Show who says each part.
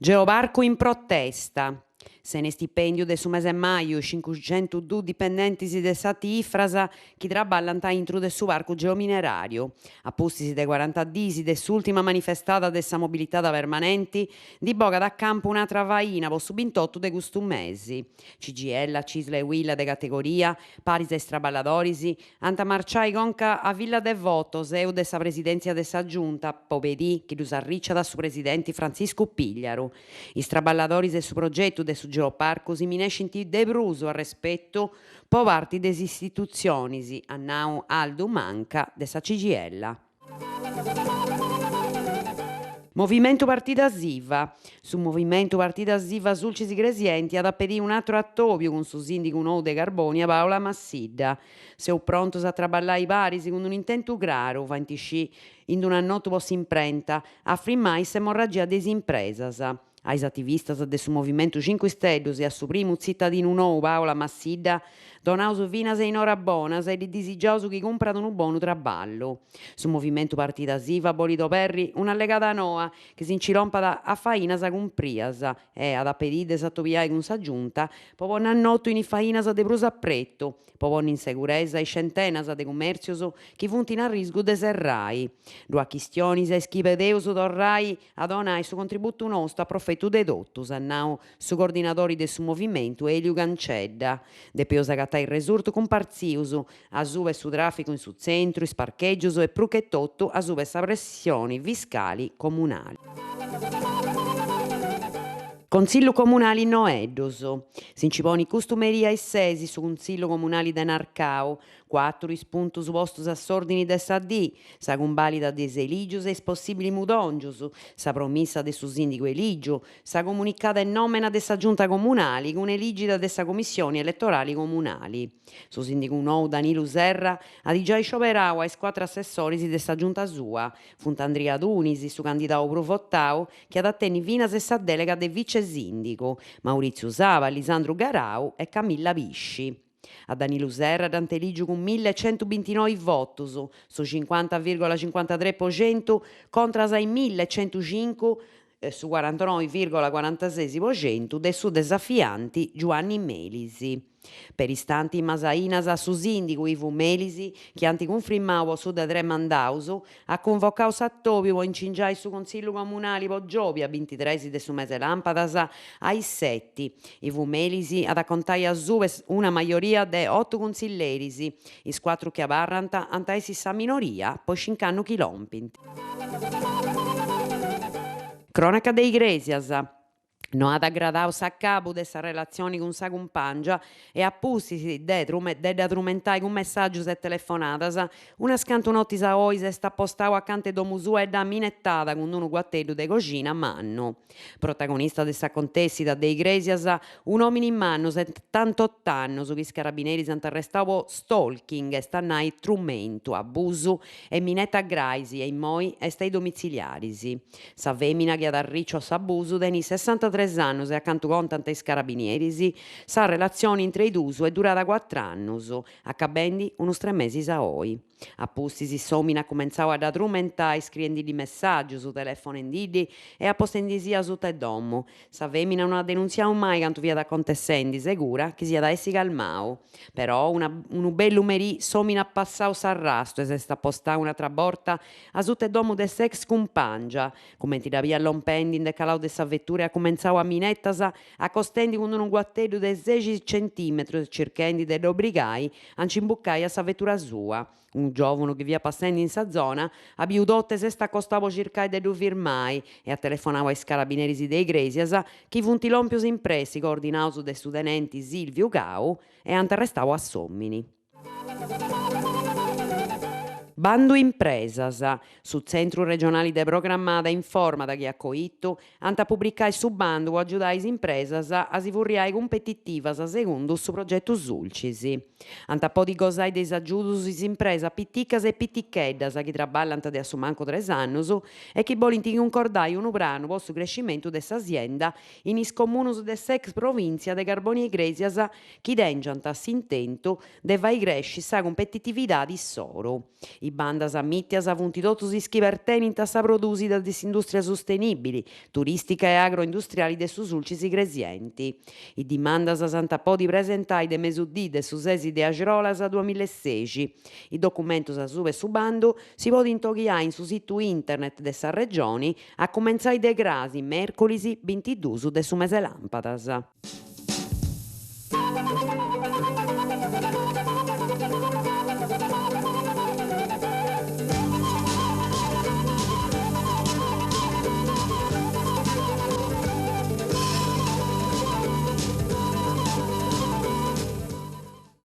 Speaker 1: Geoparcu in protesta. Sene stipendiu de su mese maju, cincuxentudus dipendentis de s'ATI Ifras chi traballant aintru de su parcu geomineràriu. A pustis de cuaranta dis de s'ùrtima manifestada de sa mobilitada permanenti, ndi bogat a campu un'atra faina po su bintotu de custu mesi. CGIL, Cisl e Uil de categoria, paris a is traballadoris, Ant a marciai conca a Villa Devoto, seu de sa presidèntzia de sa Giunta, po pedì chi ddus arriciat su presidenti Frantziscu Pigliaru. Is traballadoris de su progetu de su Geoparcu si minescint de prus arrespetu po parti de is istitutzionis, at nau Aldu Manca de sa CGIL. Movimentu Partidas Iva. Su Movimentu Partidas Iva Sulcis Igresienti at a pedì un'atru atòbiu cun su sìndigu nou de Carbònia Paola Massidda. Seus prontus a traballai paris cun un'intentu craru, faint scì in d'unu annotu po s'imprenta, a frimai s'emorragia de is impresas. A is ativistas de su Movimentu Cincu Isteddus e a su primu tzitadinu nou Paola Massidda donaus finas e inorabonas e ddi disigiaus chi cumprat unu bonu traballu. Su Movimentu Partidas Iva bolit oberri un'allegada noa chi si nci lompat a fainas cumprias e at a pedì de s'atobiai cun sa Giunta po ponni annotu in is fainas de prus apretu po ponni in seguresa is centenas de cumèrtzios chi funt in arrisgu de serrai. Ddu at chistionis a is chi pedeus torrai a donai su contributu nostu a profetu de totus, at nau su coordinadori de su movimentu Eliu Cancedda. Depeus agatai resurtus cumpartzius asuba 'e su tràficu in su tzentru, is parchègius e prus che totu asuba 'e sa pressioni fiscali comunali. Contzillu comunali noeddus. Si nci ponit custu merì a is ses su Cuntzillu comunali de Narcau, Cuàturu is puntus postus a s'òrdini de sa dì, sa cumbalida de is elìgius e is possìbilis mudòngius, sa promissa de su sìndigu elìgiu, sa comunicada e nòmena de sa Giunta Comunali cun elìgida de sa Comissioni Eletorali Comunali. Su sìndigu nou Danilu Serra at giai scioberau a is cuatru assessoris de sa Giunta sua, funt Andria Tunis, su candidau prus votau, chi at a tenni finas sa dèlega de vice-sìndigu, Mauritziu Saba, Lisandru Garau e Camilla Pisci. A Danilu Serra dd'ant elìgiu cun millecentubintinoi votus, su cincuanta virgola cincuantatres po centu, contras a is millecentucincu, su corantanoi virgola corantases po centu, de su desafianti Giuanni Melis. Peristanti is masainas a su sìndigu Ivu Melis, chi ant cunfrimmau po su de tres mandaus, At cunvocau s'atòbiu po incingiai su Contzillu Comunali po giòbia bintitres de su mese làmpadas a is seti. Ivu Melis at a contai asuba 'e una majoria de otu cuntzilleris, is cuatru chi abarrant ant a essi sa minoria po is cinc'annus chi lompint. Crònaca de Igrèsias. No at agradau s'acabu de sa relatzioni cun sa cumpàngia e a pustis de dda trumentai cun messàgius e telefonadas, unas cantu notis a oi s'est apostau acanta 'e domu sua e dd'at minetada cun unu guateddu de coxina mannu. Protagonista de s'acontèssida de Igrèsias, un'òmini mannu, setantot'annus, chi is carabineris ant arrestau po stalking, est a nai trumentu, abusu e mineta grais e immoi est a is domitziliaris. Sa femina chi at arriciu s'abusu tenit sessantatres annus e a cantu contant is carabinieris, sa relatzioni intre is duus est durada cuatr'annus, acabendi unus tres mesis a oi. A pustis s'omini at cumentzau a dda trumentai scriendi-ddi messàgius, telefonendiddi e apostendisì asuta 'e domu. Sa femina no at denuntziau mai cantu fiat acontessendi, segura chi s'iat a essi calmau. Però una unu bellu merì s'omini at passau s'arrastu e s'est apostau un'atra borta asuta 'e domu de s'ex cumpàngia. Cumenti dda biat lompendi nd'est calau de sa vetura e at cumentzau a minetas, acostendi cun unu guateddu de sexi centimetrus e circhendi de dd'obrigai a nci imbucai a sa vetura sua. Unu giòvunu chi fiat passendi in sa zona at biu totu e s'est acostau po circai de ddu firmai e at telefonau a is carabineris de Igrèsias chi funt lòmpius in pressi coordinaus de su tenenti Silviu Cau e ant arrestau a s'òmini. Bandu impresas. Su Tzentru regionali de programmada informat chi a coitu ant a publicai su bandu po agiudai is impresas a si furriai cumpetitivas segundu su progetu Sulcis. Ant a podi gosai de is agiudus is impresas piticas e piticheddas chi traballant de a su mancu tres annus e chi bolint cuncordai unu pranu po su crescimentu de sa sienda in is comunus de s'ex provìntzia de Carbònia Igrèsias chi tèngiant s'intentu de fai cresci sa cumpetitividadi issoru. Is bandas ammìtias funt totus is chi pertenint a sa prodùsida de s'indùstria sustenìbili, turìstica e agroindustriali de su Sulcis Igresienti. Is dimandas s'ant a podi presentai de mesudì de su sesi de axrolas duamilla e sexi. Is documentus asuba 'e su bandu si podint oghiai in su situ internet de sa Regioni a cumentzai de crasi, mèrculis bintidus de su mes'e làmpadas.